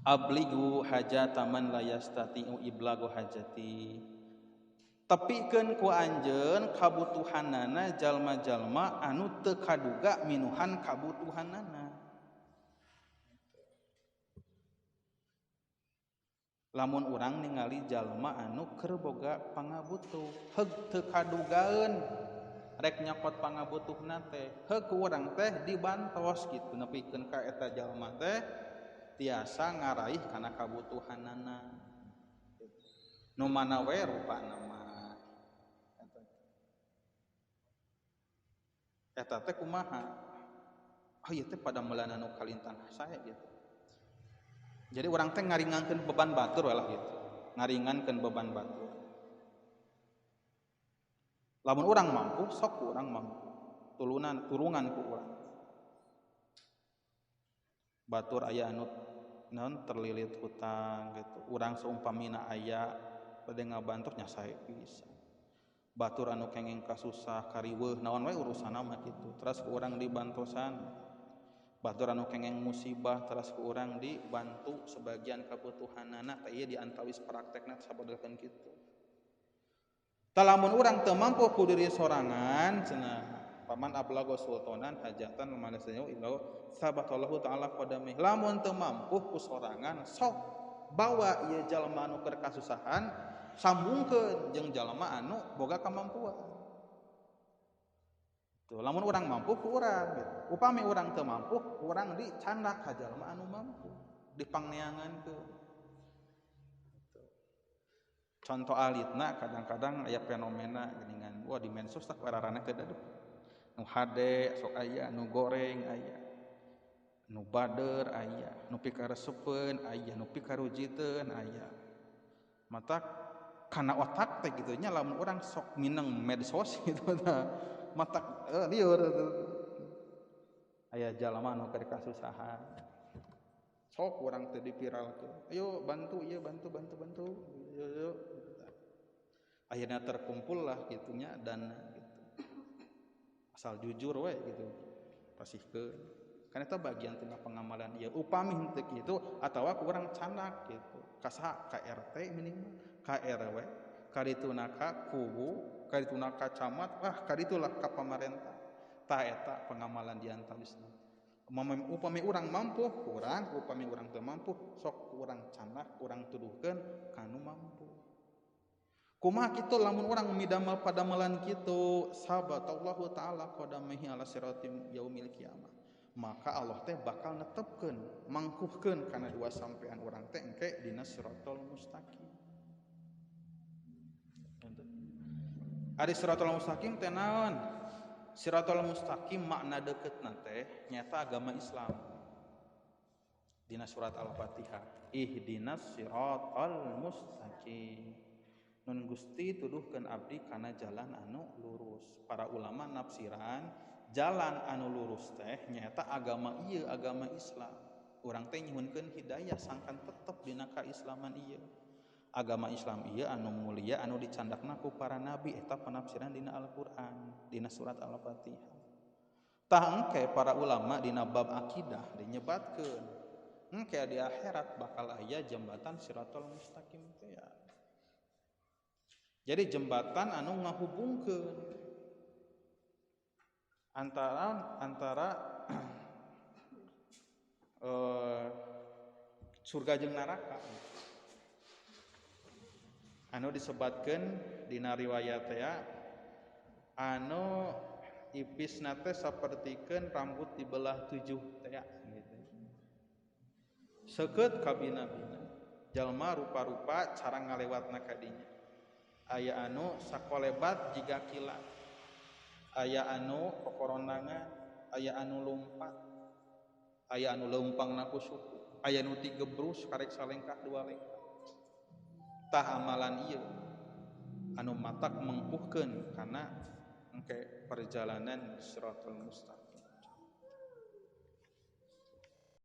Abligu hajata man la yastati'u iblagu hajati. Tepikeun ku anjeun kabutuhanana jalma-jalma anu teu kaduga minuhan kabutuhanana. Lamun urang ningali jalma anu keur boga pangabutuh, heug teu kadugaeun rek nyokot pangabutuhna teh, heug ku urang teh dibantos kitu nepikeun ka eta jalma teh tiasa ngaraih kana kabutuhanana. Nu mana we rupana mah. Eta teh kumaha? Oh ieu teh pada meulana nu kalintang sae gitu. Jadi urang teh ngaringankeun beban batur lah gitu. Ngaringankeun beban batur. Lamun urang mampu, sok urang mampu. Tulunan, turungan ku urang. Batur aya anu naon terlilit hutang gitu. Urang seumpamina aya bade ngabantu nya sae pisan. Batur anu kenging kasusah kariweuh naon we urusanna mah kitu. Teras ku urang dibantosan. Batur anu kenging musibah teras ku urang dibantu sebagian kabutuhanana teh ieu diantawis praktekna sabodelkeun kitu. Tah lamun urang teu mampu ku diri sorangan cenah paman ablago sultanan hajatan malasanya iblago sabatallahu ta'ala qadamih. Lamun teu mampu ku sorangan sok bawa ieu jalma anu keur kasusahan sambungkeun jeung jalma anu boga kamampuan. Tuh, lamun urang mampu ku urang gitu. Upami urang teu mampu, urang dicandak ka jalma anu mampu, dipangneangankeun. Gitu. Contoh alitna kadang-kadang aya fenomena geuningan, wah di medsos tah pararaneh teh aduh. Nu hade sok aya, nu goreng aya, nu bader aya, nu pikaresepeun aya, nu pikarujiteun aya. Mata kana otak teh kitu nya lamun urang sok mineng medsos gitu tah. Mata lieur aya jalma anu keur kasusahan. Sok urang teh dipiralkeun. Ayo bantu ieu bantu bantu bantu. Ayo. Akhirnya terkumpul lah gitunya dana gitu. Asal jujur we gitu. Pasihkeun. Kan eta bagian tina pengamalan ieu. Upami henteu kitu atawa ku urang canak gitu. Ka saha? Ka RT minimal, ka RW, karituna ka kubu, karituna ka camat, wah karitulah ka pamarentah. Tah eta pengamalan diantawisna. Upami urang mampu, urang, upami urang teu mampu, sok urang canak, urang tuduhkeun kanu mampu. Kumaha kitu lamun urang midamel padamelan kitu, sabatallahu ta'ala qadamihi ala siratim yaumil kiamah. Maka Allah teh bakal netepkeun, mangkuhkeun kana dua sampean urang teh engke dina siratal mustaqim. Ari siratal mustaqim teh naon? Siratal mustaqim makna deketna teh nyata agama Islam. Dina surat Al-Fatihah, ihdinas siratal mustaqim. Nun Gusti tuduhkeun abdi kana jalan anu lurus. Para ulama nafsiran jalan anu lurus teh nyata agama ieu, agama Islam. Urang teh nyuhunkeun hidayah sangkan tetep dina kaislaman ieu. Agama Islam ieu anu mulia anu dicandakna ku para nabi eta penafsiran dina Al-Qur'an, dina surat Al-Fatihah. Tah engke para ulama dina bab akidah dinyebatkeun engke di akhirat bakal aya jembatan siratal mustaqim teh ya. Jadi jembatan anu ngahubungkeun antara surga jeung neraka. Anu disebatkeun dina riwayat teh anu ipisna teh sapertikeun rambut dibelah 7 teh gitu. Seukeut kabina-bina jalma rupa-rupa cara ngalewatna ka dinya. Aya anu sakolebat jiga kilat, aya anu kokorondangan, aya anu lumpat, aya anu leumpangna ku suku, aya nu tigebrus karek salengkah dua lengkah. Tah amalan ieu anu matak mengkuhkeun kana engke perjalanan siratal mustaqim.